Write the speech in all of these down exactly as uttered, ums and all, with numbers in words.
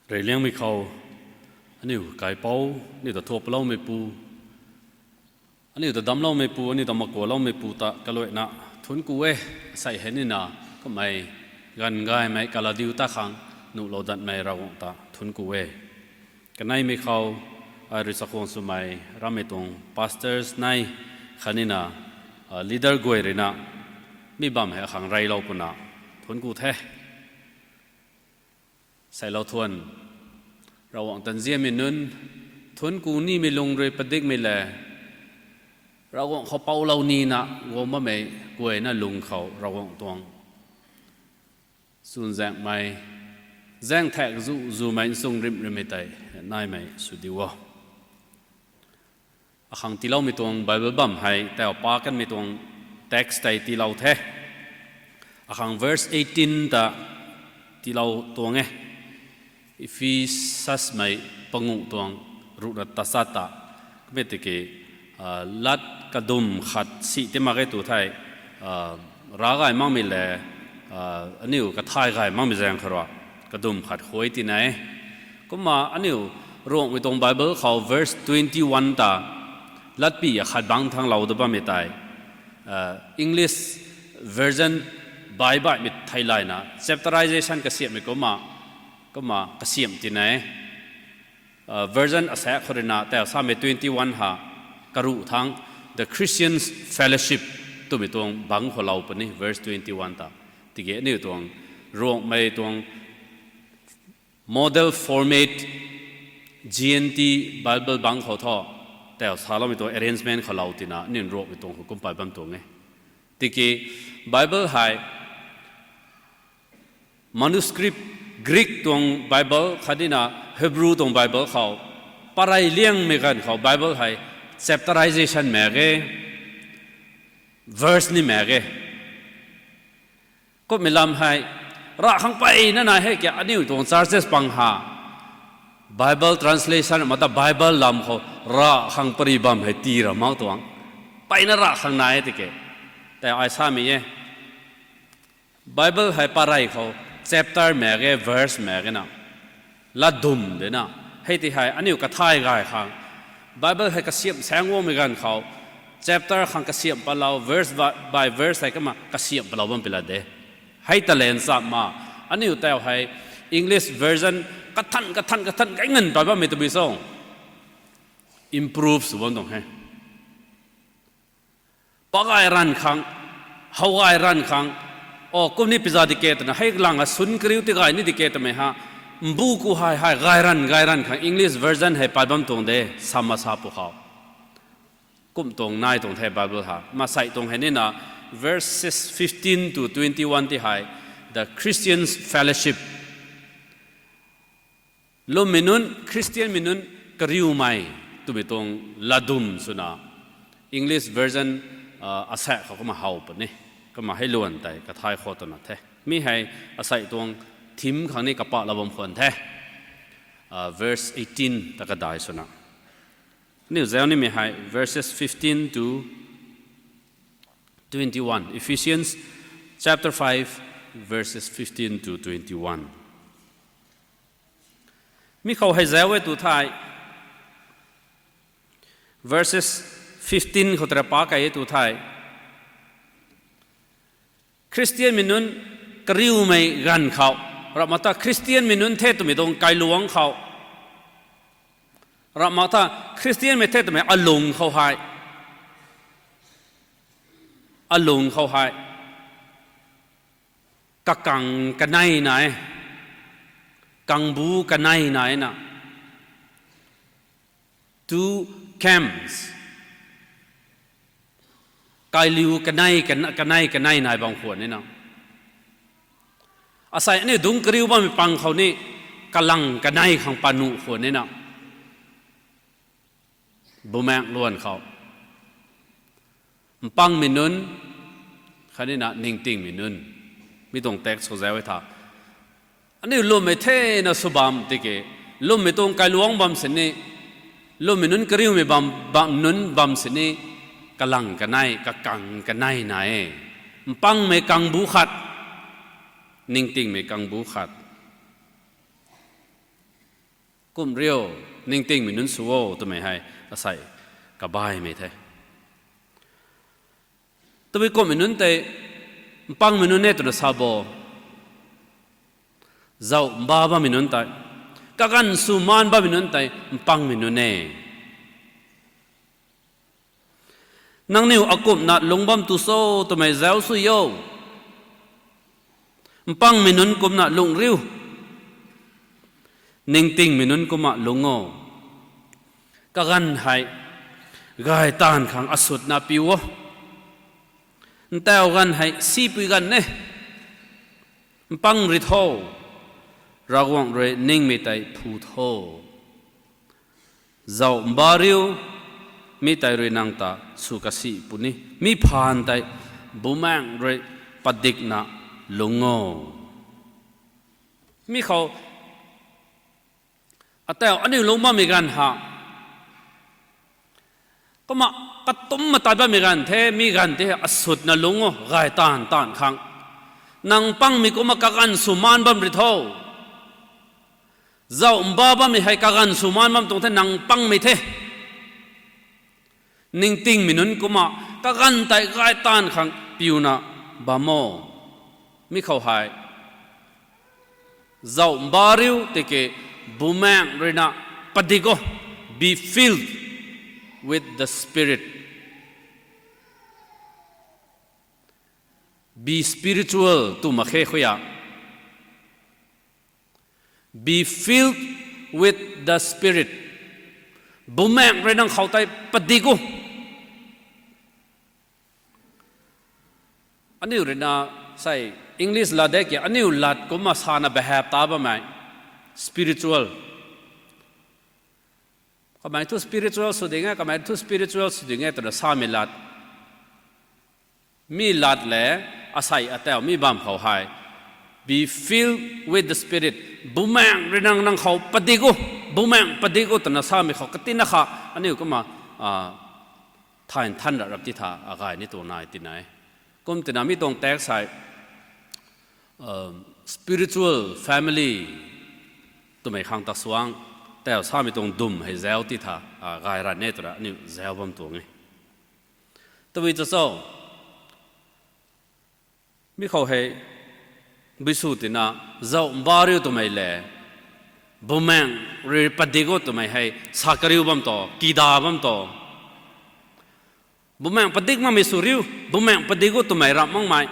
Reyliangmei khou, aniu kaipouc, aniu ta thuaploumeipu, aniu ta damcloumeipu, aniu ta makualoumeipu ta kaluaina thunc ku e. Asei hei nina, kummei ganv gaymei kaladiu ta khang nuhlou datmei Ravguangc ta thunc ku e. Kaneimei khou, ai rui chakhwang swmei rammei tuang pastors nei khatnina, leader guay ruina, mi bam hei akhang reylou puna thunc ku the. Seilou thuan, Ravguangc tanzianmei nunc, thunc ku nimei lung rui padikmei le, Ravguangc khou poulou nina guang bammei guayna lung khou Ravguangc tuang chwnzaenghmei, zaeng thak zu zumei nchung rimh rimhmei tei naimei sw diu o. Akhang tiiloumei tuang Bible bam hei tau pa kanmei tuang text tei tiilou the. Akhang verse eighteen ta tiilou tuang e. Ephesusmei panguh tuang ruhna tachat ta, kumei tiki, lat kadum khat si ti mak e tu thei, ravgay makmei le, aniu kathay gay makmei zaeng khou rui kadum khat khuay tina e. Kumna aniu Ruanghmei tuang Bible khou verse twenty-one ta latpy akhat bangc thanglou da bammei tei, English version bai baihmei theilayna chapterization kasiamhmei kumna, kumna kasiamh tina e. Version asaekc khou ruina tau samei twenty-one ha, karuh thangc, The Christians' Fellowship twmei tuang bangc khou lou puni, verse twenty-one ta. Tiki aniu tuang Ruanghmei tuang model format G N T Bible bangc khou thu, tau saloumei tuang arrangement khou lou tina, aniu Ruanghmei tuang khou kumpei bam tuang e. Tiki Bible hei manuscript, Greek tuang Bible khatnina Hebrew tuang Bible khou, parey liangmei ganv khou Bible hei chapterization mak ge, verse ni mak ge. Kummei lam hei, rav khang peyna nai hei kia aniu tuang churches pang ha, Bible translation mata Bible lam khou rav khang pary bam hei tii ra mak tuang. Peyna rav khang nai e tiki, tei ai samei e. Bible hei parey khou chapter mak ge, verse mak ge na, latdum de na. Hei ti hei aniu kathay gay khang, Bible hei kasiamh saeng guangmei ganv khou, chapter khang kasiamh patlou, verse by verse hei kumna kasiamh patlou bam pi la de. Hei ta lan cham ma, aniu tau hei English version kathan kathan kathan kai nganv pat bammei tabui cho, improve sw bam tuang he. Pagay ranv khang, how gay ranv khang, o kum ni piza di ke twna hei lang a sun kariu tigay ni di ke twmei ha, mbu ku hei hei gay ranv gay ranv khang English version hei pat bam tuang de, sam masa pu khou. Kum tuang nai tuang the Bible ha. Masei tuang hei nina, verses fifteen to twenty-one ti hei, The Christians' Fellowship. Lwmmei nunc, Khristianmei nunc kariumei twmei tuang latdum swna, English version asaekc khou kumna how puni. Kumna hei luan tei kathay khou twna the. Mi hei asei tuang theme khang ni kapahlou bam khwan the. Verse eighteen ta kadai swna, aniu zauc nimei hei verses fifteen to twenty-one, Ephesians chapter five, verses fifteen to twenty-one. Mi khou hei zauc e tu thei, verses fifteen khou tara pa kei e tu thei, Khristianmei nunc kariumei ganv khou, ramh ma ta Khristianmei nunc the twmei tuang kailuangc khou, ramh ma ta Khristianmei the twmei alung khou hei, alung khou hei, kakang kanei nai, kangbu kanei nai na, two camps, kailiu kanei kanei nai bam khwan nina, asei aniu dungc kariu bammei pang khou ni kalang kanei khang pat nuh khwan nina, bumaengc luan khou, mpangmei nunc khatnina ningtingmei nunc, mi tuang text khou zauc e tha. Aniu lwmmei thena sw bam tiki, lwmmei tuang kailuangc bam sini, lwmmei nunc kariumei bam, bam nunc bam sini, kalang kanei, kakang kanei nai e. Mpangmei kangbu khat, ningtingmei kangbu khat. Kum riu, ningtingmei nunc sw o twmei hei asei kabaimei the. Tabui kumhmei nunc tei mpangmei nunc e twna sa bo? Zauh mba bammei nunc tei, kaganv sw maan bammei nunc tei mpangmei nunc e. Nangniw akumhna lungc bam tu cho twmei zauc sw o. Mpangmei nunc kumna lungc riu, ningtingmei nunc kumna lungc o. Kaganv hei gay taanv khang asutna piu o. Ntauh ganv hei sipui ganv e. Mpang ri tho, Ravguangc rui ningmei tei phu tho. Zauh mba riu, mi tei rui nang ta sw kasi puni. Mi phaan tei Bumaengh rui padikna lungc o. Mi khou atau aniu lungc bammei ganv ha, kumna katumc matat bammei ganv the, mi ganv tei asutna lungc o, gay taanv taanv khang. Nang pangmei kumna kaganv sw maan bam ri tho. Zauh mba bammei hei kaganv sw maan bam tuang the, nang pangmei the. Ningtingmei nunc kumna kaganv tei gay taanv khang piuna bam o. Mi khou hei zauh mba riu tiki Bumaengh ruina padik o. Be filled with the Spirit. Be spiritual tw mak khe khuya. Be filled with the Spirit. Bumaengh rui nang khou tei padik o. Aniu ruina sei English lat de ki, aniu lat kumna sana behave ta bammei spiritual. Kamei thu spiritual sw ding e, kamei thu spiritual sw ding e twna samei lat. Mi lat le, asei atau mi bam khou hei, be filled with the Spirit. Bumaengh rui nang nang khou padik o, Bumaengh padik o twna samei khou katina kha aniu kumna thay nthan ra rap ti tha, agay ni tuang nai tina e. Kum tina mi tuang text hei spiritual family twmei khang ta suang, tau samei tuang dum hei zauc ti tha, gay ran e twra aniu zauc bam tuang e. Tabui ta cho, mi khou hei bui sw tina, zauh mba riu twmei le, Bumaengh rui padik o twmei hei sa kariu bam to, kida bam to. Bumaengh padik makmei sw riu, Bumaengh padik o twmei ramh makmei.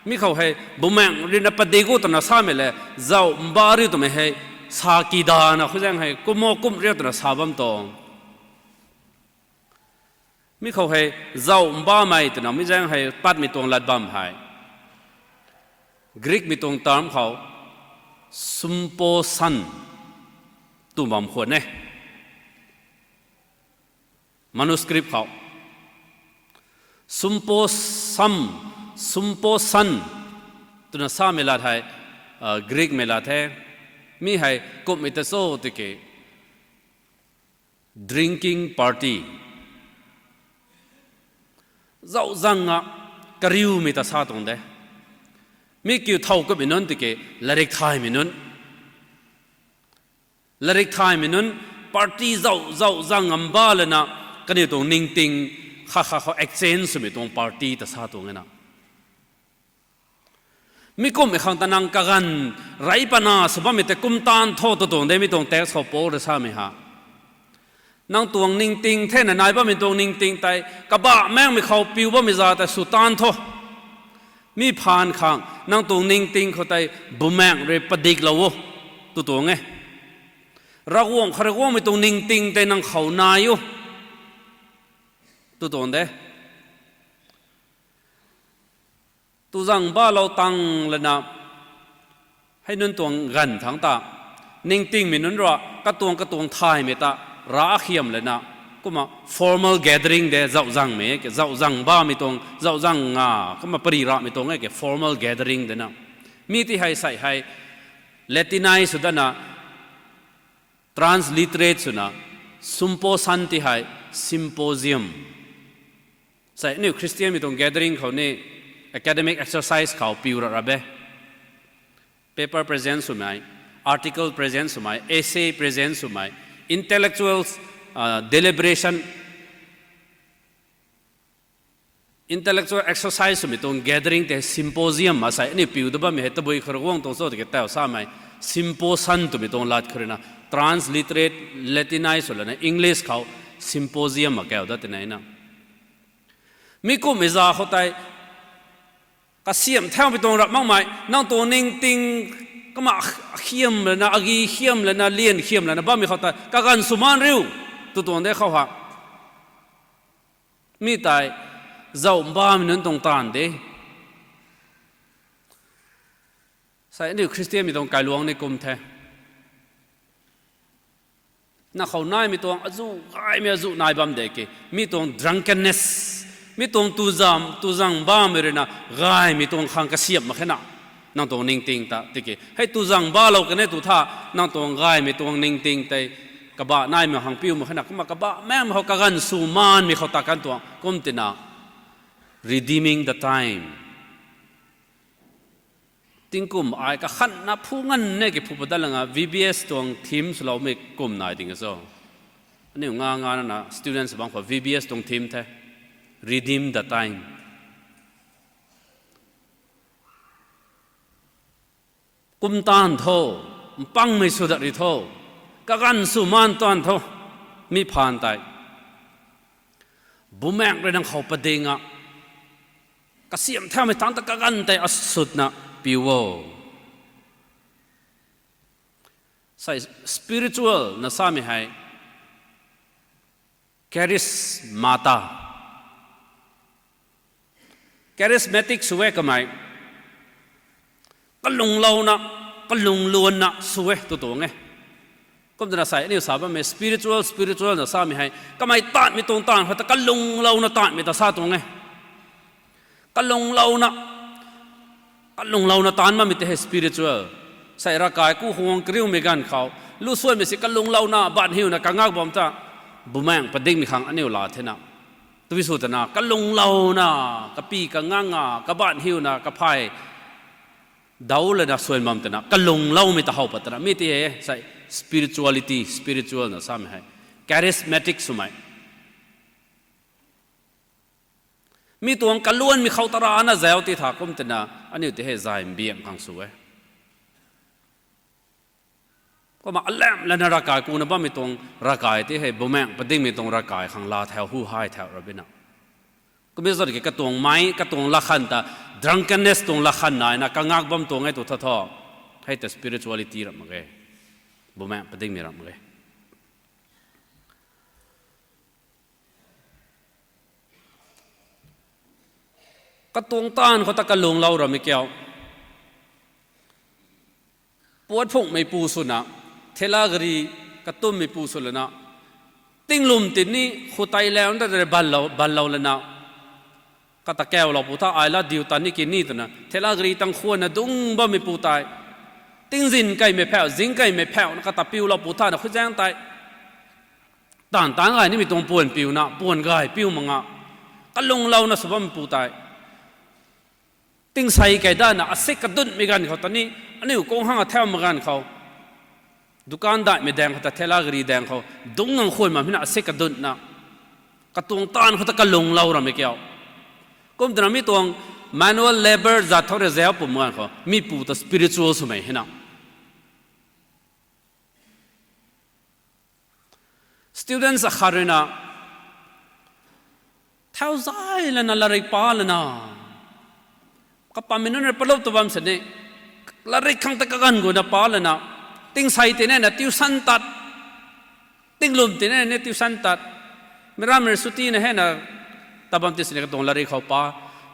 Mi khou hei Bumaengh ruina padik o twna samei le, zauh mba riu twmei hei sa kidana khou zaeng hei kumna kum riu twna sa bam to. Mi khou hei zauh mbamei twna mi zaeng hei patmei tuang lat bam hei, Greekmei tuang term khou symposium tw bam khwan e. Manuscript khou symposium, symposium twna samei lat hei Greekmei lat the. Mi hei kumhmei ta cho tiki drinking party, zauh zang a kariumei ta sa tuang de. Mi kiu thow kumhmei nunc tiki latrik thaymei nunc, latrik thaymei nunc party zauh zauh zang a mba lana, kaniw tuang ningting kha kha khou exchange swmei tuang party ta sa tuang e na. Mi kumhmei khang ta nang kaganv rey pana sw bammei tei kum taanv tho tw tuang de, mi tuang text khou Paul rui samei ha. Nang tuang ningting thena nai bammei tuang ningting tei kabah maengmei khou piu bammei za tei sw taanv tho. Mi phaan khang nang tuang ningting khou tei Bumaengh rui padiklou o tw tuang e. Ravguangc khou rui guangmei tuang ningting tei nang khou nai o tw tuang de. Tuzang balou tang lana, hei nunc tuang ganv thangc ta ningtingmei nunc rui katuang katuang thaymei ta rav khiam lana, kumna formal gathering de, zauh zangmei e ke, zauh zang bamei tuang, zauh zang nga, kumna pari rahmei tuang e ke, formal gathering de na. Mi ti hei sei hei Latinise sw dana, transliterate swna, symposium ti hei symposium. Sei aniu Christianmei tuang gathering khou ni academic exercise khou piu ra ra be. Paper present swmei, article present swmei, essay present swmei, intellectual, uh, deliberation, intellectual exercise swmei tuang gathering tei symposium ma sei aniu piu da bammei hei tabui khou Ravguangc tuang cho tiki tau samei symposium twmei tuang lat khou ruina transliterate Latinise sw lana English khou symposium ma kau dat tina na. Mi kumhmei za khou tei kasiamh thaumei tuang rap makmei, nang tuang ningting kama khiam lana, agi khiam lana, lian khiam lana bammei khou tei kaganv sw maan riu, tu tuang de khou ha. Mi tei zauh bammei nunc tuang taanv de. Sei aniu Khristianmei tuang kailuang ni kum the. Na khou naimei tuang azuh gaymei azuh nai bam de ki. Mi tuang drunkenness, mi tuang tuzam, tuzang bammei ruina gaymei tuang khang kasiamh mak khe na. Nang tuang ningting ta tiki hei tuzang balou kan e tu tha, nang tuang gaymei tuang ningting tei kabah naimei hang piu mak khe na. Kumna kabah maengmei khou kaganv sw maanmei khou ta kan tuang kum tina redeeming the time. Tingkum ai kakhanna phu nganv ne ki phu padat langa V B S tuang theme swloumei kum nai ding e cho. Aniu nga nga na students bang khou V B S tuang theme the, Redeem the Time. Kum taanv tho, mpangmei sw dat ri tho, kaganv sw maan taanv tho, mi phaan tei Bumaengh rui nang khou padinga kasiamh thaumei tangc ta kaganv tei asutna piu o. Sei spiritual na samei hei charismata, charismatic sw e kamei, kalunglouna, kalungluanna sw e tu tuang e. Kum twna sei aniu sa bammei spiritual, spiritual na samei hei kamei taanvmei tuang taanv khou ta kalunglouna taanvmei ta sa tuang e. Kalunglouna, kalunglouna taanv bammei tei hei spiritual. Sei ravkai ku khang kariumei ganv khou lusuaimei si kalunglouna baanhiuna kangak bam ta Bumaengh padikmei khang aniu laa thena, tui sw twna kalunglouna, kapy kanganga, kabaanhiuna, kaphay dau lana suan bam twna kalungloumei ta how pat twna mi tei hei sei spirituality, spiritual na samei hei charismatic swmei. Mi tuang kaluanmei khou ta rana zauc ti tha kum twna aniu tei hei zay mbiang khang sw e. Kumna alam lana ravkai kuna bammei tuang ravkai tei hei Bumaengh padikmei tuang ravkai khang laa thau hu hei thau ra bina. Kumna zat ki katuang mei, katuang lakhan ta drunkenness tuang lakhan naina kangak bam tuang e tu tha tho. Hei ta spirituality ram mak ge. Bumaengh padikmei ram mak ge. Katuang taanv khou ta kalunglou ramei kiu. Puat phunghmeipu swna, thela gari katummeipu sw lana, tinglwm tini khutei lau nda tei banlou, banlou lana, kata kaulou pu tha ai la diu tan ni ki ni twna thela gari tang khwanna dungc bammeipu tei, tingzin kaimei phau, zing kaimei phau na kata piulou pu thana khuzaeng tei taanv taanc gay nimei tuang puan piuna, puan gay piu manga, kalunglouna sw bammeipu tei tingsei kai dana asik kadunmei ganv khou ta ni, aniu kung hang athau mak ganv khou, dukan daihmei daeng khou ta thela gari daeng khou dungc ngang khwan mamei na asik kadunna, katuang taanv khou ta kalunglou ramei kiu. Kum twna mi tuang manual labour zat thau rui zauc pum ganv khou mipu ta spiritual swmei hena. Students akhat ruina thau zay lana latrik pa lana, kapammei nunc rui palup ta bam sini, latrik khang ta kaganv guna pa lana, tingsei tei nena tuition tat, tinglwm tei nena tuition tat, mi ram rui sutina hena ta bam ti sini katuang latrik khou pa,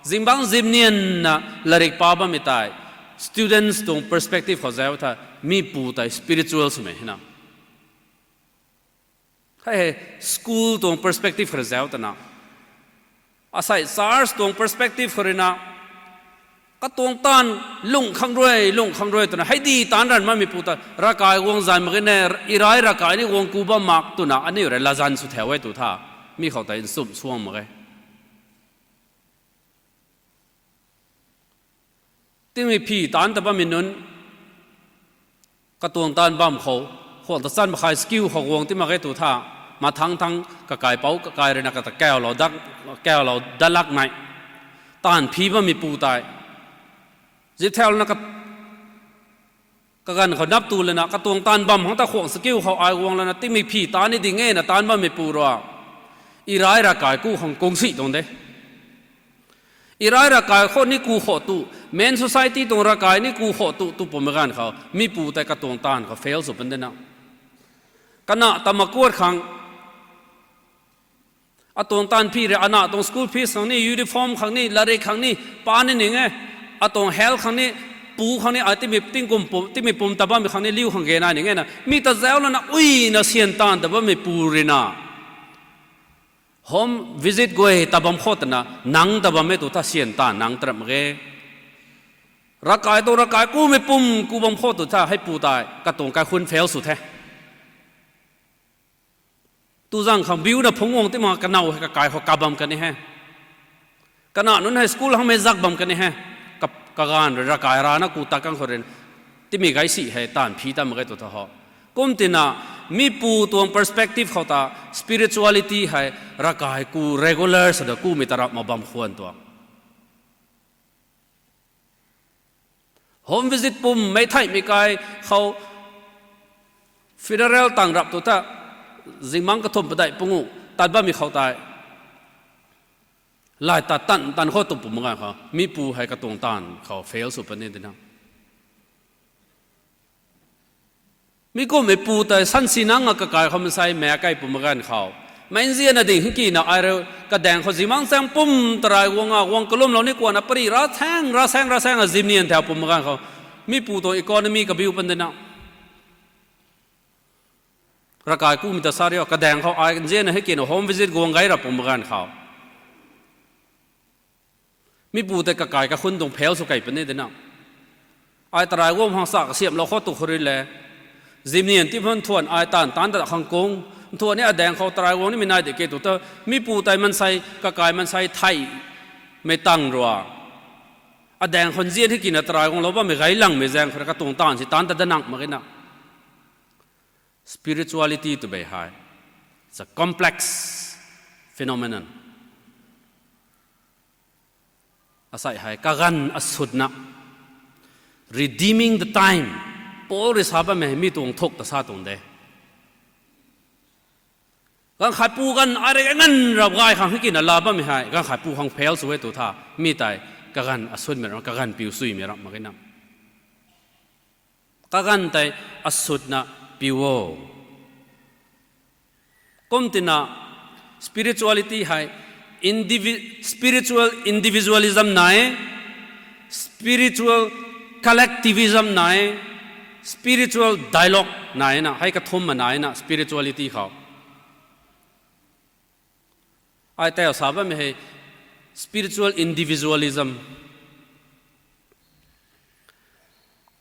zingbangc zimnianna latrik pa bammei tei, students tuang perspective khou zauc tha, mipu tei spiritual swmei hena. Hei hei, school tuang perspective khou rui zauc twna, asei church tuang perspective khou ruina, katuang taanv lung khang rui, lung khang rui twna hei di taanc ranv mameipu ta ravkai guang zay mak ge ne, irai ravkai ni guang ku bam mak twna aniu rui latzan sw thau e tu tha, mi khou tei nchumh suang mak ge. Tingmei phi taanc ta bammei nunc, Katuang taanv bam khou, khwan ta chan makhai skill khou guang ti mak ge tu tha, mathang thang kakaipouc kakai rui na kata kaulou dat, kaulou dat lak nai, taanv phi bammei pu tei, zip thau lana ka, kaganv khou nap tu lana katuang taanv bam hang ta khwan skill khou ai guang lana timei phi ta ni ding e na taanv bammei pu rui, irai ravkai ku khang kung si tuang de. Irai ravkai khou ni ku khou tu, main society tuang ravkai ni ku khou tu, tu pum ganv khou, mi pu tei katuang taanv khou fail sw pan de na. Kana ta makuat khang, atuang taanv phi rui ana tuang school fees khang ni, uniform khang ni, larik khang ni, pa ni ning e, atuang health khang ni, pu khang ni, ai timei tingkum pu, timei pum ta bammei khang ni, liu khang ge nai ning e na. Mi ta zauc lana, ui na syan taanv ta bammei pu rui na, home visit guay ta bam khou twna, nang ta bam e tu tha syan taanv nang tarap mak ge. Ravkai tuang ravkai kumei pum ku bam khou tu tha, hei pu tei, katuang kaikhun fail sw the. Tu zang khang biu na phungc guang ti mak kanow hei kakai khou ka bam kan ni he. Kana nunc hei school hangmei zak bam kan ni he. Ka, kaganv rui ravkai rana ku ta kang khou rui, timei gay si hei taanv phi ta mak ge tu tha ho. Kum tina, mi pu tuang perspective khou ta, spirituality hei, ravkai ku regular sa da kumei ta rap mak bam khwan tuang. Home visit pum mei theihmei kai khou, funeral tang rap tu tha, zingmang kathumh padeih pungu tat bammei khou tei, lai tat tan tan khou tu pum ganv khou, mi pu hei katuang taanv khou fail sw pan ni dina. Mi kumhmei pu tei sansi nang a kakai khou mansei mei kai pum ganv khou, mei nzianna ding hikina ai rui kadaeng khou zimang chaeng pum tarai guang a guang kalumlou ni kuana pari ra thaeng ra saeng ra saeng a zimnian thau pum ganv khou, mi pu tuang economy kabiu pan dina. Ravkai kumei ta sa rio, kadaeng khou ai nzianna hikina home visit guang gay ra pum ganv khou, mi pu tei kakai kakhun tuang fail sw kei puni dina. Ai tarai guang hang sa kasiamhlou khou tu khou rui le, zimnian ti phan thuan ai taanv taanc ta khang kung, nthuan ni adaeng khou tarai guang nimei nai de ke tu ta, mi pu tei mansei, kakai mansei theihmei tang rua, adaeng khou nzian hikina tarai guanglou bammei gay langmei zaeng khou rui katuang taanv si taanc ta da nang mak e na. Spirituality tw bei hei, it's a complex phenomenon. Asei hei kaganv asutna, redeeming the time, Paul rui sa bammei hei mi tuang thuk ta sa tuang de. Ganv khaipu ganv ai rui nganv rap gay khang hikina la bammei hei ganv khaipu khang fail sw e tu tha, mi tei kaganv asutmei ram, kaganv piu suimei ram mak e na. Kaganv tei asutna piu o. Kum tina, spirituality hei indivi-, spiritual individualism nai, spiritual collectivism nai, spiritual dialogue nai na, hei kathumh ma nai na spirituality khou. Ai tei sa bammei hei spiritual individualism.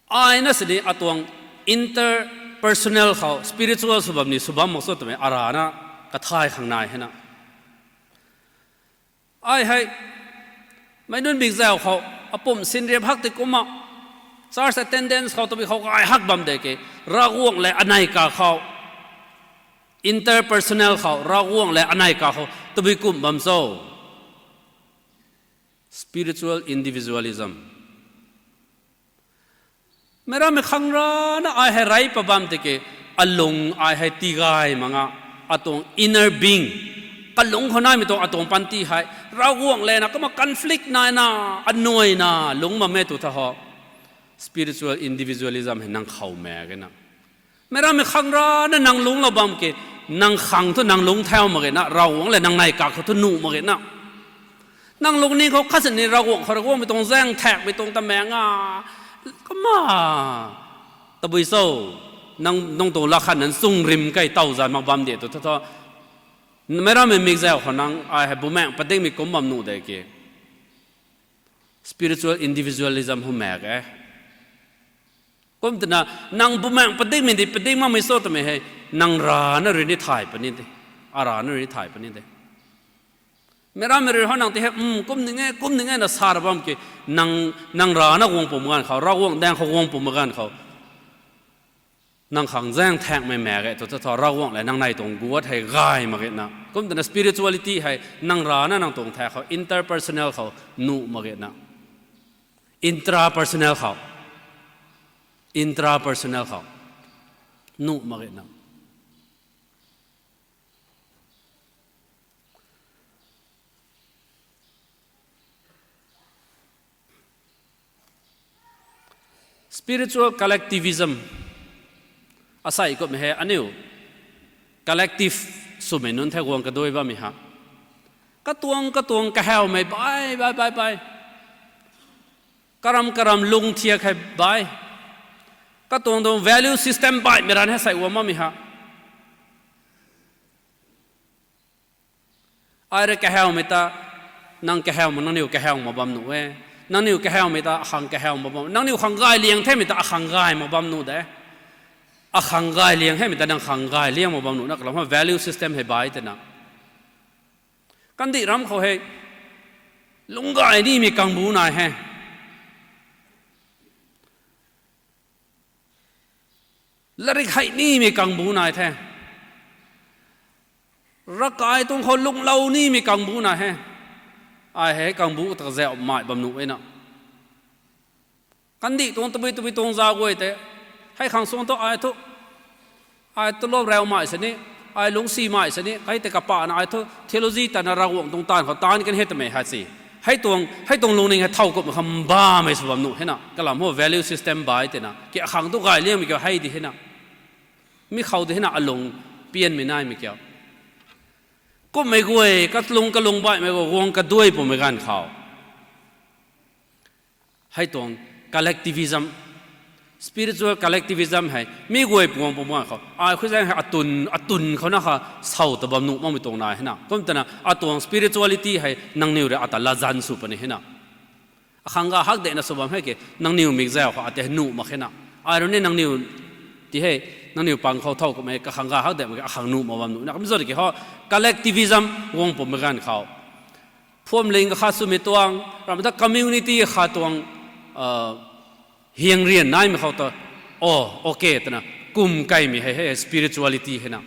Ai na sini atuang interpersonal khou spiritual sw bam ni sw bam mak cho twmei arana kathay khang nai hei na. Ai hei, meic nunc bikzau khou, apumh sinriap hak tei kumna, church attendance khou tabui khou gay hak bam de ke, Ravguangc le anei ka khou, interpersonal khou Ravguangc le anei ka khou tabui kumh bam cho. Spiritual individualism. Meic rammei khang rana ai hei rey pa bam tiki, alung ai hei tigay mak nga, atuang inner being, kalung khou naimei tuang atuang panty hei, Ravguangc le na kumna conflict nai na, anuai na, lungc bam e tu tha ho. Spiritual individualism hei nang khou mak ge na. Meic rammei khang rana nang lungclou bam ke, nang khang thu nang lungc thau mak ge na, Ravguangc le nang nei kak khou thu nuh mak ge na. Nang lungning khou khat sini Ravguangc khou Ravguangcmei tuang zaeng thaekmei tuang ta mei nga, kumna, tabui cho, nang nung tuang lakhan nan chung rim kei taw zan mak bam de tu tha tho. Meic rammei mikzau khou nang ai hei bumaengc padikmei kum bam nuh de ke. Spiritual individualism hu mak e. Kum twna, nang bumaengc padikmei di padik makmei cho twmei hei, nang rana rui ni thay puni de, arana rui ni thay puni de. Meic rammei rui hou nang ti hei, um, kum ning e, kum ning e na sa ra bam ke, nang, nang rana guang pum ganv khou, Ravguangc daeng khou guang pum ganv khou, Nang khang zaeng thaekmei mak ge tu ta tho, Ravguangc le nang nei tuang guat hei gay mak ge na. Kum twna spirituality hei nang rana nang tuang thaek khou, interpersonal khou nuh mak ge na. Intrapersonal khou. Intrapersonal khou nuh mak ge na. Spiritual collectivism asei kummei hei aniu collective swmei nunc the guang kaduai bammei ha. Katuang katuang kahawmei bai bai bai bai, karam karam lungthiak hei bai, katuang tuang value system baihmei ran hei sei guang bammei ha. Ai rui kahawmei ta, nang kahaw mak, nangniw kahaw mak bam nuh e. Nangniw kahawmei ta akhang kahaw mak bam, nangniw khang gay liang themei ta akhang gay mak bam nuh de. Akhang gay liang hemei ta nang khang gay liang mak bam nuh na kalam ha, value system hei bai twna. Kandih ram khou hei lungc gay nimei kangbu nai he. Latrik hei nimei kangbu nai the. Ravkai tuang khou lungclou nimei kangbu nai he. Ai hei kangbu ta zauh mai bam nuh e na. Kandih tuang tabui tabui tuang zauc guay tei, hei khang suang thu ai thu, ai tulop rau mai sini, ai lungcsi mai sini, hei tei kapana ai thu theology tana Ravguangc tuang taanv khou taanv kan he twmei hei si. Hei tuang, hei tuang lungning hei thow kumhmei kham bamei sw bam nuh he na. Kalam ho value system bai twna. Ki akhang tu gay liangmei kiu hei di he na. Mi khou di he na alung pianmei naimei kiu. Kummei guay, kalung kalung baihmei guay, guang kaduai pumei ganv khou. Hei tuang collectivism, spiritual collectivism hei mi guay puang puang khou ai khuizaeng hei atun, atun khou na kha sau ta bam nuh makmei tuang nai he na. Kum twna atuang spirituality hei nangniw rui ata latzan sw puni he na. Akhang ga hak dena sw bam hei ki, nangniw mikzau khou ata nuh mak he na. Ai rui ni nangniw ti hei, nangniw pang khou thow kummei kakhang ga hak de mak ki akhang nuh mak bam nuh na. Kum zat ki ho, collectivism guang pumei ganv khou. Phuamling kakhat swmei tuang, ramh ta community khat tuang, hiang rian naimei khou ta, o, okay, twna, kum kaimei hei, hei spirituality hei na.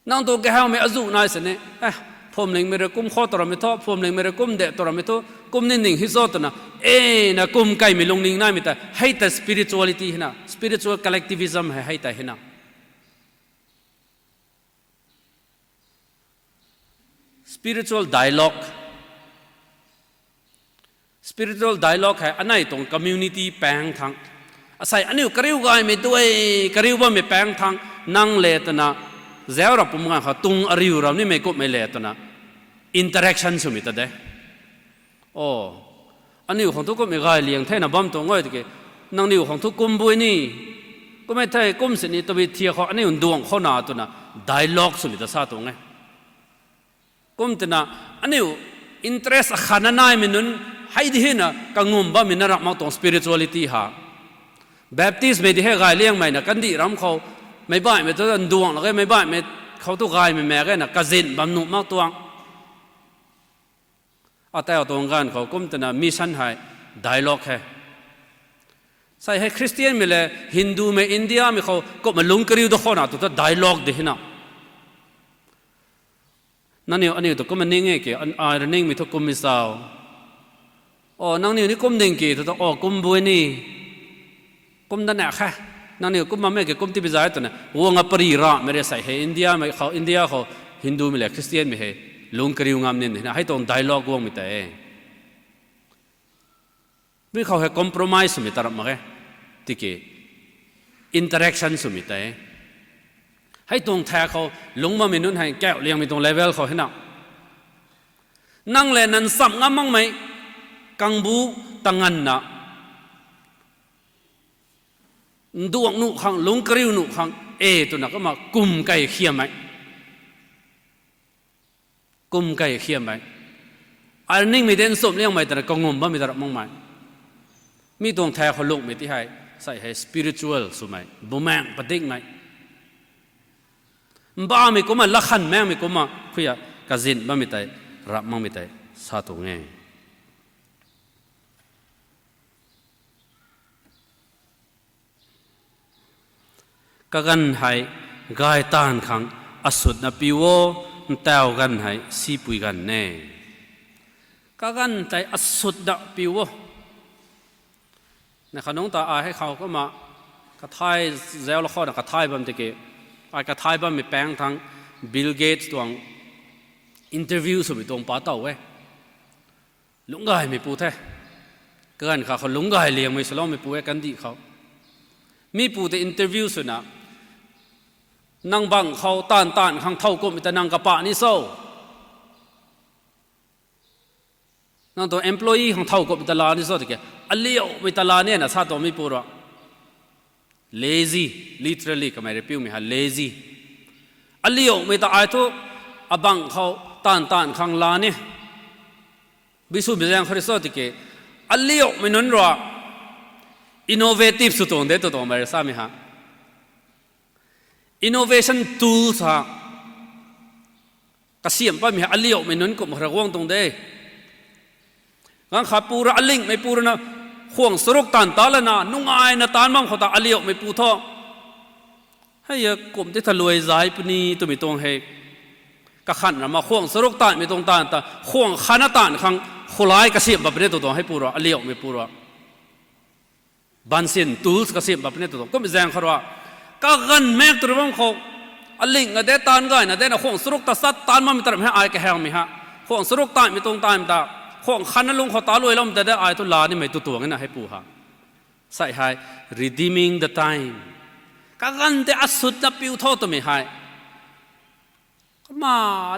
Nang tu kahawmei azuh nai sini, eh, phuamlingmei rui kum khou tw ramei thu, phuamlingmei rui kum de tw ramei thu, kum ni ning hi zo twna, e, na kum kaimei lungning naimei ta, hei ta spirituality hei na, spiritual collectivism hei, hei ta hei na. Spiritual dialogue. Spiritual dialogue hei anei tuang community paeng thang. Asei aniu kariu gaymei tu e, kariu bammei paeng thang. Nang le twna, zauc rap pum ganv khou tung ariu ram nimei kummei le twna. Interaction swmei ta de. O, aniu khang thu kummei gay liang thena bam tuang e tiki, nangniw khang thu kum bui ni, kummei thei kum sini tabui thiak khou aniu nduang khou na twna dialogue swmei ta sa tuang e. Kum twna aniu interest akhatna naimei nunc hei di hei na kangum bammei na ramh mak tuang spirituality ha. Baptistmei di hei gay liangmei na kandih ram khou, meic baihmei thu nduang lak e, meic baihmei khou thu gaymei mak e na kazin bam nuh mak tuang. Atau tuang ganv khou kum twna mission hei dialogue hei. Sei hei Christianmei le Hindumei Indiamei khou kumna lungc kariu da khou na tu ta dialogue di hei na. Nangniw aniu ta kumna ning e ki, ai rui ningmei thu kummei sau. O, nangniw ni kum ding ki tu ta, o, kum bui ni. Kum da na khe. Nangniw kum bammei ki kum tibi zai twna. Guang a pari ramei rui sei hei Indiamei khou, India khou Hindumei le Christianmei hei lungc kariu ngam nin hei na. Hei tuang dialogue guangmei tei. Mi khou hei compromise swmei ta ramh mak e. Tiki interaction swmei tei. Hei tuang thaek khou lungc bammei nunc hei kauh liangmei tuang level khou hei na. Nang le nang chamh ngam makmei kangbu tanganvna. Nduang nuh khang, lungc kariu nuh khang, e twna kumna kum kai khiammei. Kum kai khiammei. Ai ningmei de nchumh liangmei twna kangum bammei ta ramh makmei. Mi tuang thaek khou lungcmei ti hei, sei hei spiritual swmei, bumaengc padikmei. Mbamei kumna, lakhan maengmei kumna, khuya kazin bammei tei, ramh makmei tei, sa tuang e. Kaganv hei gay taanv khang asutna piu o, ntaw ganv hei sipui ganv e. Kaganv tei asutna piu o. Na khanungc ta ai hei khou kumna kathai zauc la khou na kathai bam tiki, ai kathai bammei paeng thang Bill Gates tuang interview swmei tuang pa tow e. Lungc gaymei pu the. Kaganv kha khou lungc gay liangmei swloumei pu e kandih khou. Mi pu tei interview swna, nang bangc khou taanv taanv khang thow kumhmei ta nang kapah ni cho? Nang tuang employee khang thow kumhmei ta laa ni cho tiki, aliumei ta laa ni na sa tuang mi pu rui. Lazy, literally kamei rui piumei ha lazy. Aliumei ta ai thu abangc khou taanv taanv khang laa ni. Biswmei zaeng khou rui cho tiki, aliumei nunc rui innovative sw tuang de tw tuangmei rui samei ha. Innovation tools ha kasiamh patmei ha aliumei nunc kumh khou rui guang tuang de. Ganv khat pu rui alingmei pu rui na khwang charuk taanv ta lana nungaina taanv bam khou ta aliumei pu thu, hei kumh tei thaluai zai puni twmei tuang hei kakhan rama khwang charuk taanvmei tuang taanv ta khwang khatna taanv khang khulai kasiamh pat puni tw tuang hei pu rui aliumei pu rui. Bunsen tools kasiamh pat puni tw tuang kumhmei zaeng khou rui. Kaganv mak tw rui bam khou, aling na de taanv gayna de na khwang charuk ta sat taanv bammei ta ram hei ai kahaengmei ha. Khwang charuk taanvmei tuang taanv ta, khwang khatna lungc khou taluailoumei ta de ai thu laa nimei tw tuang na hei pu ha. Sai hei, redeeming the time. Kaganv tei asutna piu tho twmei hei. Kumna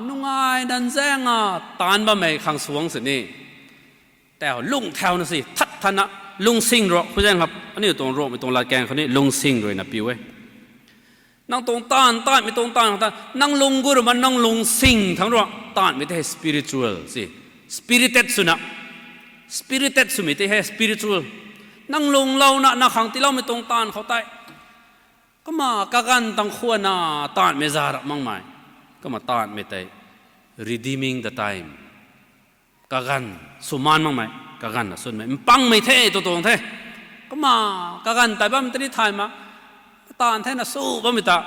nungai nan zaeng a taanv bammei khang suang sini. Tau lung thauna si, that thanna, lungsing rui, khou zaeng khou, aniu tuang ruhmei tuang latkaeng khou ni lungsing ruina piu e. Nang tuang taanv, taanvmei tuang taanv khang ta, nang lung gu rui ma nang lungsing thangc rui, taanvmei tei hei spiritual si. Spirited swna. Spirited swmei tei hei spiritual. Nang lunglouna, nang khang tiiloumei tuang taanv khou tei. Kumna kaganv tang khwanna taanvmei za rap makmei. Kumna taanvmei tei redeeming the time. Kaganv, sw maan makmei, kaganv na sunmei. Mpangmei the, tw tuang the. Kumna kaganv tei bam tei ni thay ma. Taanv the na sw bammei ta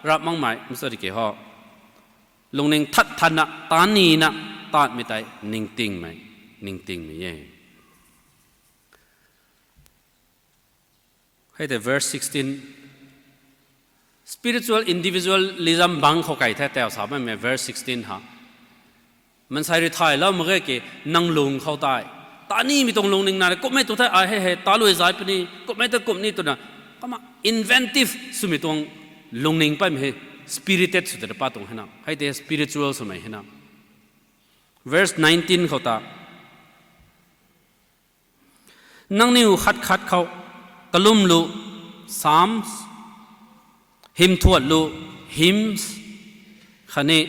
rap makmei, msari ke ho. Lungning that thanna, taanv nina, taanvmei tei ningtingmei, ningtingmei e. Hei tei verse sixteen. Spiritual individualism bang khou kai the tau sa bammei verse sixteen ha. Mansei rui thaylou mak ge ki nang lung khou tei. Tanimei tuang lungning na kumhmei tu the ai hei hei talui zai puni, kumhmei ta kumh ni twna. Kumna inventive swmei tuang lungning paymei hei spirited sw tei pa tuang hei na. Hei tei spiritual swmei hei na. Verse nineteen khou ta. Nangniw khat khat khou kalum lu, Psalms, hymnthuat lu, hymns, khatni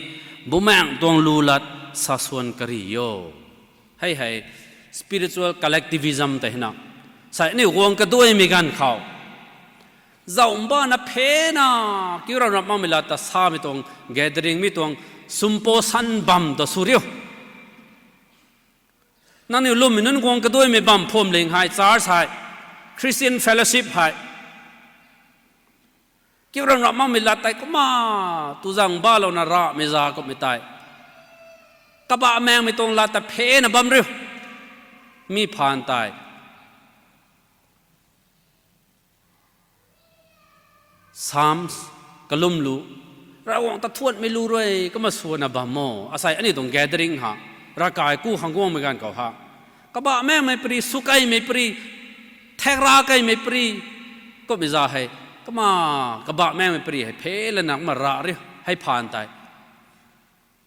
bumaengc tuang lu lat sa swan kari o. Hei hei spiritual collectivism tei hei na. Sai aniu guang kaduaimei ganv khou. Zaumbana phena, kiu ram rap makmei lat ta samei tuang, gathering mei tuang, symposium bam ta sw riu. Nangniw lwmmei nunc guang kaduaimei bam phwamling hei, church hei, Christian fellowship hei. Kiu ram rap makmei lat tei kumna, tu zang balouna ramei za kumhmei tei. Kabahmaengmei tuang lat ta phena bam riu. Mi phaan tei. Psalms, kalum lu, Ravguangc ta thuanmei lu rui kumna swana bam o. Asei aniu tuang gathering ha, ravkai ku khang guangmei ganv khou ha. Kabahmaengmei pari, swkaimei pari, thakra kaimei pari, kumhmei za hei, kumna kabahmaengmei pari hei phe lana kumna ra riu, hei phaan tei.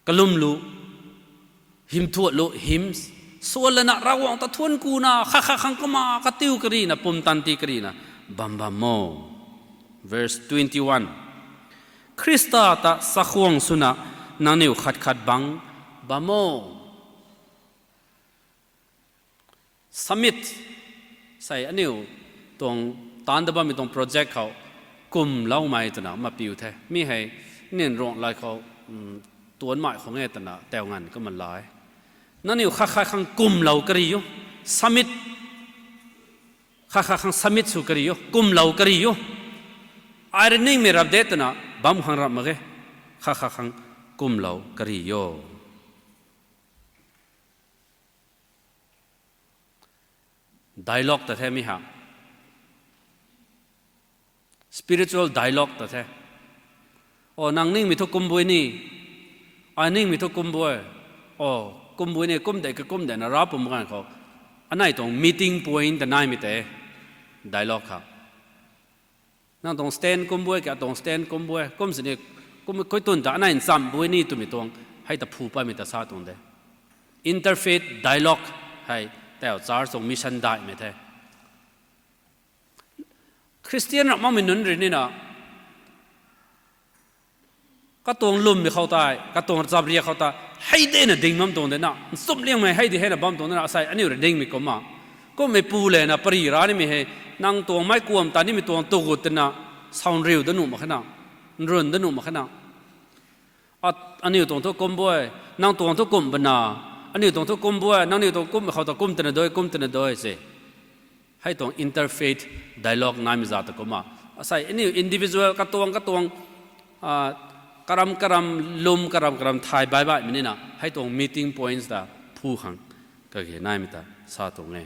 Kalum lu, hymnthuat lu, hymns, swan lana Ravguangc ta thuan kuna, khat khat khang kumna, katiu karina, pumtan ti karina, bam bam o. Verse twenty-one. Khrista ta chakhwang swna nangniw khat khat bang bam o. Summit, sei aniu tuang taanv da bammei tuang project khou kumloumei twna mapiu the. Mi hei, nin ruang lai khou, tuanmei khou nge twna tau nganv kumna lai. Nangniw khat khat khang kumlou kari o. Summit, khat khat khang summit sw kari o. Kumlou kari o. Ai rui ningmei rap de twna bam khang rap mak ge. Kha kha khang kumlou kari o. Dialogue ta the mi ha. Spiritual dialogue ta the. O, nang ningmei thu kum bui ni. Ai ningmei thu kum bui. O, kum bui ni, kum de ka kum de na ra pum ganv khou, anei tuang meeting point ta naimei tei dialogue ha. Nang tuang stand kum bui, katuang stand kum bui, kum sini, kum khui tun ta anei ncham bui ni twmei tuang, hei ta phu patmei ta sa tuang de. Interfaith dialogue hei, tau church tuang mission daihmei the. Christian ram makmei nunc rui nina, katuang lwmmei khou tei, katuang chap riak khou tei, hei de na ding bam tuang de na, nchumhliangmei hei di hei na bam tuang de na, asei aniu rui dingmei kumna. Kummei pu le na pari ra nimei hei, nang tuang mei kuam ta nimei tuang tugut twna, saunriu da nuh mak khe na, nrun da nuh mak khe na. Aniu tuang thu kum bui, nang tuang thu kum bana, aniu tuang thu kum bui, nangniw tuang kum khou ta kum twna dui, kum twna dui se. Hei tuang interfaith dialogue naimei za ta kumna. Asei aniu individual katuang katuang, karam karam lwm karam karam thay baih baihmei nina, hei tuang meeting points ta phu khang kage naimei ta sa tuang e.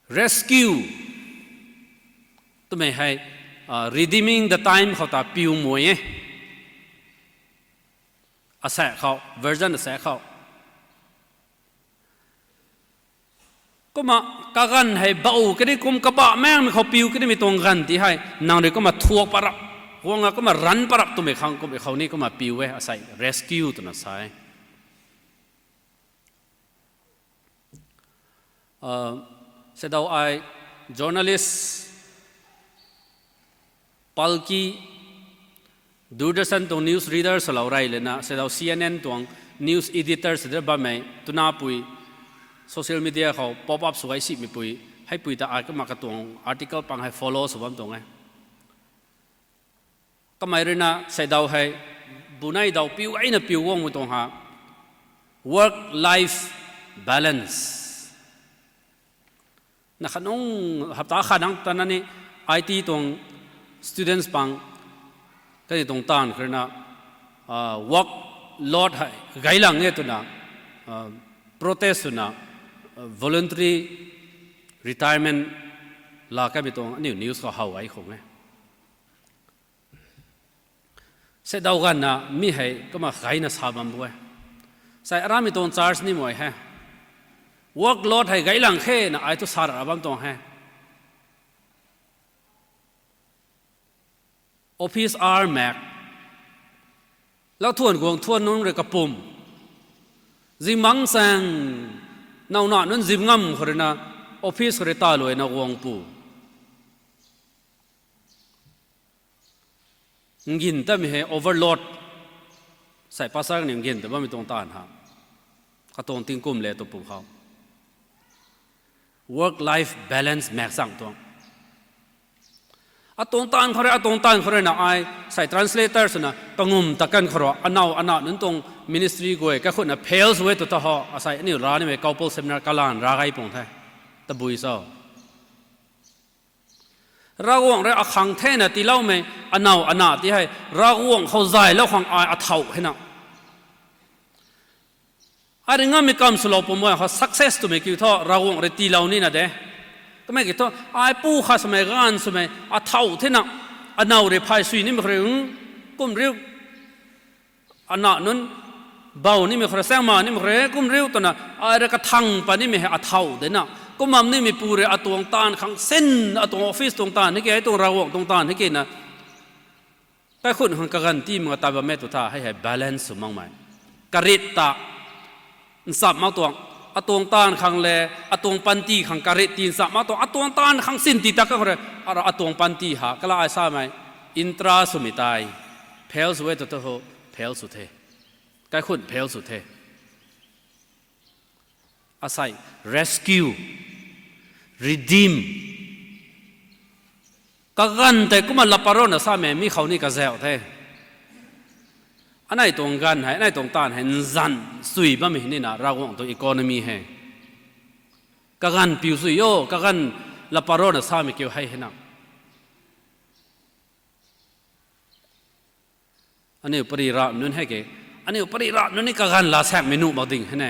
Rescue twmei hei, redeeming the time khou ta piu mui e. Asaekc khou, version asaekc khou. Kumna kaganv hei bau kani kum kabah maengmei khou piu kanimei tuang ganv ti hei, nang rui kumna thuak parap, guang a kumna ranc parap twmei khang kummei khou ni kumna piu e, asei rescue twna sa e. Seidaw ai journalist, Palki, Doordarshan tuang news reader swlou rey lana, seidaw C N N tuang news editor sw de bammei, twna pui, social media khou pop up sw gay simei pui, hei pui ta ai kumna katuang article pang hei follow sw bam tuang e. Kamei ruina seidaw hei, bunei daw piu gayna piu guangmei tuang ha, work life balance. Na khatnung hapta khat nang tana ni I T tuang students pang, kani tuang taanv khou ruina, workload hei gaylang e twna, protest twna, voluntary retirement laa kamei tuang aniu news khou how ai khang e. Seidaw ganvna mi hei kumna gayna sa bam bu e. Sei aramei tuang church ni mei hei, workload hei gaylang khe na ai thu sa ra bam tuang he. Office hour maek, lakthuan guang thuan nunc rui kapum, zingmangc chaeng, nowna nunc zim ngam khou ruina, office khou rui taluaina guang pu. Ngin tamei hei overload. Sei pastor ni ngin ta bammei tuang taanv ha, katuang tingkum le tu pu khou, work life balance maek chang tuang. Atuang taanv khou rui, atuang taanv khou ruina ai sei translator swna kangum ta kan khou rui, anow ana nunc tuang ministry guay kakhutna fail sw e tu ta ho, asei aniu ra nimei couple seminar kalan ra gay pung the. Tabui cho? Ravguangc rui akhang thena tiiloumei anow ana ti hei, Ravguangc khou zaylou khang ai athau hena. Ai rui ngammei kam swlou pum e khou success twmei kiu thu Ravguangc rui tiilou nina de. Kamei kiu thu, ai pu khat swmei, ganv swmei athau thena, anow rui phay sui nimei khou rui, kum riu, ana nunc, bau nimei khou rui, saengma nimei khou rui kum riu twna, ai rui kathang pat nimei hei athau dena. Kum bam nimei pu rui atuang taanv khang sin, atuang office tuang taanv hei ke, atuang Ravguangc tuang taanv hei ke na, kaikhun khang kaganv ti mak ta bam e tu tha, hei hei balance sw makmei. Karit ta nchap mak tuang, atuang taanv khang le, atuang panty khang karit ti nchap mak tuang, atuang taanv khang sin ti ta kan khou rui, atuang panty ha kala ai samei, intra swmei tei, fail sw e tu tu ho, fail sw the. Kaikhun fail sw the. Asei, rescue, redeem. Kaganv tei kumna laa pat rana samei mi khou ni kazauh the. Anei tuang ganv hei, anei tuang taanv hei nzan sui bammei nina Ravguangc tuang economy hei. Kaganv piu sui o, kaganv laa pat rana samei kiu hei hena. Aniu pari rap nunc hei ke, aniu pari rap nunc ni kaganv laa saekmei nuh mak ding hei ne.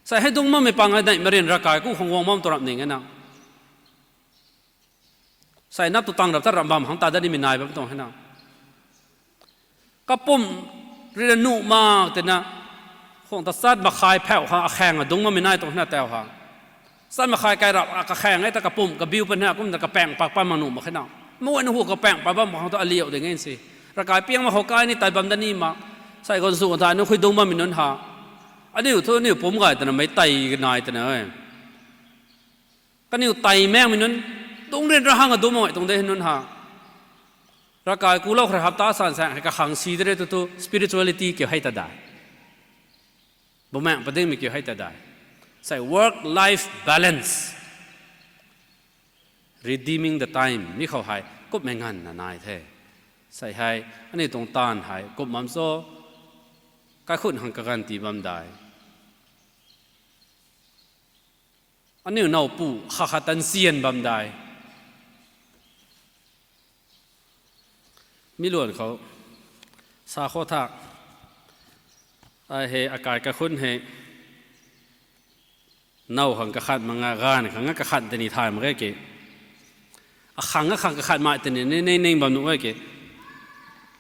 Sa hei dungc bammei pang hei neih marin ravkai ku khang guang bam tu rap ning e na. Sa na tu tang rap ta ram bam hang ta dat nimei nai bam tuang hei na. Kapumc rui na nuh mak tina, khang ta chat makhai phauh khang akhaeng a dungc bammei nai tuang hei na tau ha. Chat makhai kai rap a kakhaeng e ta kapumc kabiu pan hei kumna kapaeng pak pat mak nuh mak khe na. Mei na hu kapaeng pat bam khang tu aliu ding e si. Ravkai piang mak khou kai ni tai bam dat ni mak. Sa ganv sw thai nunc khui dungc bammei nunc ha. Aniu thu aniu pumc gay twna mei tei nai twna e. Kaniw tei maengmei nunc, dungc rin ra hang a dungc mak tuang de hei nunc ha. Ravkai kulou khou rui hapta san saeng hei kakhang si de re tu tu spirituality kiu hei ta dai. Bumaengh padingmei kiu hei ta dai. Sei work life balance, redeeming the time ni khou hei kummei nganvna nai the. Sei hei aniu tuang taanv hei kum bam cho, kaikhunc khang kaganv tii bam dai. Aniu nowpu kha khat tan sian bam dai. Mi luan khou sa khou tha, ai hei akai kaikhunc hei now khang kakhat mak nga, ganv khang nga kakhat tini thay mak e ke. Akhang akhang kakhat mai tini ni ning ning bam nuh e ke.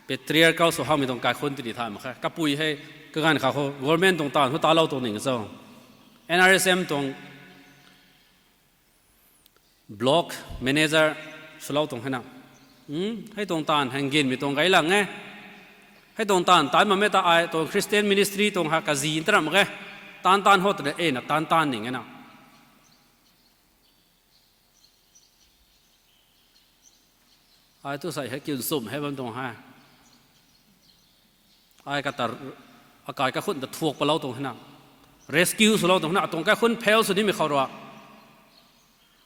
Patriarchal sw hamei tuang kaikhunc tini thay mak khe. Kapui hei kaganv kha khou government tuang taanv thu talou tuang ning cho. N R S M tuang block manager swlou tuang hei na. Hei tuang taanv hei nginmei tuang gay lang e. Hei tuang taanv taanc bammei ta ai tuang Christian ministry tuang ha kazi ta ram mak e. Taanc taanc hou twna e na taanc taanc ning e na. Ai tu sei hei kiu nchumh hei bam tuang he. Ai kata akai kaikhunc ta thuak palou tuang hei na. Rescue swlou tuang hei na, atuang kaikhunc fail sw nimei khou rui.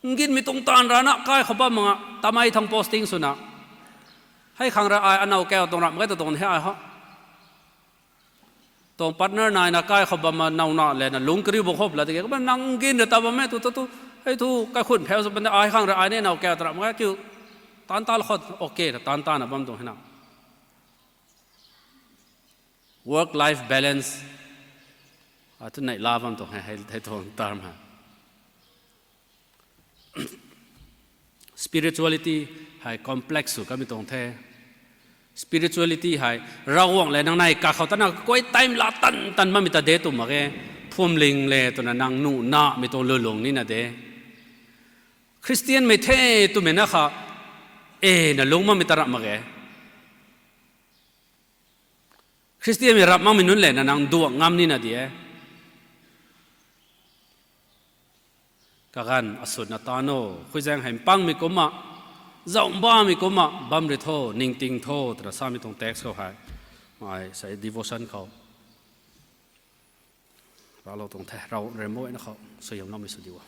Nginmei tuang taanv rana kai khou bam mak nga, tamei thang posting swna. Hei khang rui ai anow kau tuang ram mak ge ta tuang hei ai ho. Tuang partner naina kai khou bam ma now na le na lungc kariu bam khou pla tiki, kumna nang ngin rui ta bam e tu tu tu, hei thu kaikhunc fail sw pan de ai khang rui ai ni anow kau ta ram mak ge kiu. Taanc taanc khou okay ta taanc taanc na bam tuang hei na. Work life balance, a, tu neih la bam tuang hei, hei, hei tuang term hei. Spirituality hei complex sw kamei tuang the. Spirituality hei Ravguangc le nang nei kakhou tana koi time la tan tan bammei ta de tw mak ge. Phuamling le twna nang nuh namei tuang lulung nina de. Christianmei the twmei na kha, e, na lungc bammei ta ram mak ge. Khristianmei rap makmei nunc le na nang duak ngam nina di e. Kaganv asutna tan o, khuizaeng hei mpangmei kumna, zaumbamei kumna bam ri tho, ningting tho twna samei tuang text khou hei, ai sei devotion khou raclou tuang the, Rav Remboina khou suaihiamloumei sw diu o.